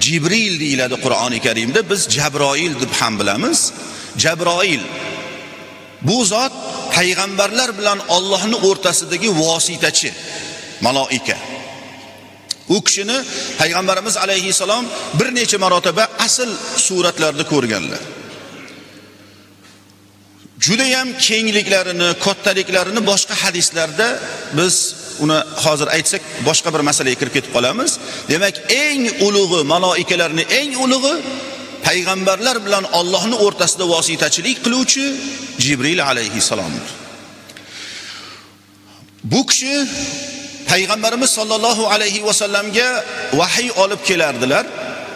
Jibril deyiladi Qur'oni Karimda, biz Jabroil deb ham bilamiz. Jabroil bu zot payg'ambarlar bilan Allohning o'rtasidagi vositachi maloika. U kishini payg'ambarimiz alayhissalom bir necha marotaba asl suratlarda ko'rganlar. Judayam kengliklarini, kattaliklarini boshqa hadislarda biz uni hozir aytsak boshqa bir masalaga kirib ketib qolamiz. Demak, eng ulug'i maloikalarning eng ulug'i payg'ambarlar bilan Allohning o'rtasida vositachilik qiluvchi Jibril alayhissalomdir. Bu kishi payg'ambarimiz sollallohu alayhi vasallamga vahiy olib kelardilar,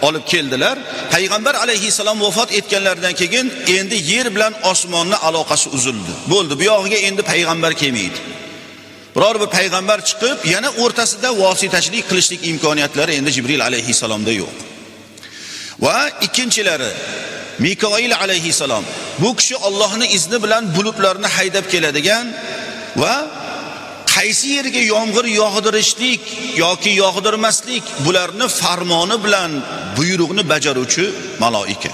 olib keldilar. Payg'ambar alayhissalom vafot etganlaridan keyin endi yer bilan osmonni aloqasi uzildi. Bo'ldi, bu yog'iga endi payg'ambar kelmaydi. Biror bir payg'ambar chiqib, yana o'rtasida vositachilik qilishlik imkoniyatlari endi Jibril alayhissalomda yo'q. Va ikkinchilari Mikoil alayhissalom. Bu kishi Allohning izni bilan bulutlarni haydab keladigan va qaysi yerga yomg'ir yog'dirishlik yoki yog'dirmaslik bularni farmoni bilan buyruqni bajaruvchi maloika.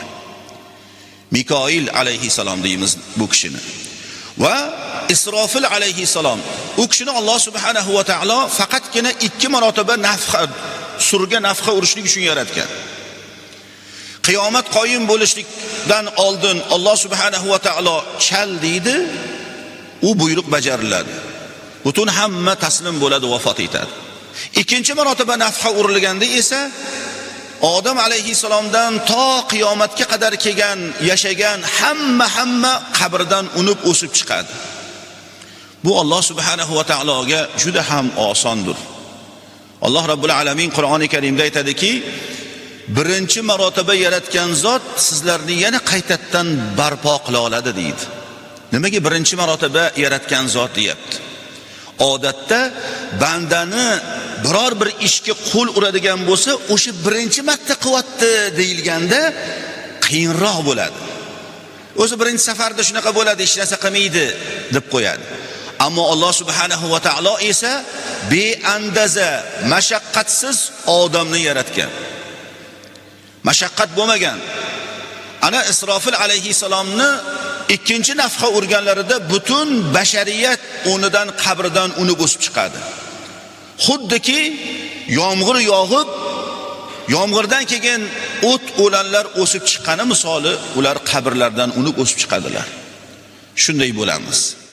Mikoil alayhissalom deymiz bu kishini. Va Isrofil alayhissalom, u kishini Alloh subhanahu va taolo faqatgina 2 marotaba nafxa, surga nafxa urishlik uchun yaratgan. Qiyomat qoyim bo'lishlikdan oldin Alloh subhanahu va taolo chal deydi, u buyruq bajariladi. Butun hamma taslim bo'ladi, vafot etadi. Ikkinchi marotaba nafxa urilganda esa Odam alayhissalomdan to qiyomatga qadar kelgan, yashagan hamma qabrdan unib o'sib chiqadi. Bu Alloh subhanahu va taologa juda ham osondir. Alloh rabbul alamin Qur'oni Karimda aytadiki, birinchi marotaba yaratgan zot sizlarni yana qaytadan barpo qila oladi deydi. Nimaga birinchi marotaba yaratgan zot deyapti? Odatda bandani biror bir ishga qo'l uradigan bo'lsa, o'sha birinchi marta qilyapti deyilganda qiyinroq bo'ladi. O'zi birinchi safarda shunaqa bo'ladi, hech narsa qilmaydi deb qo'yadi. Ammo Alloh subhanahu va taolo esa beandaza, mashaqqatsiz odamni yaratgan. Mashaqqat bo'lmagan. Ana Isrofil alayhissalomni ikkinchi nafxa urganlarida butun bashariyat o'rnidan, qabridan unib o'sib chiqadi. Xuddiki yomg'ir yog'ib, yomg'irdan keyin o't o'lanlar o'sib chiqqani misoli ular qabrlardan unib o'sib chiqadilar. Shunday bo'lamiz.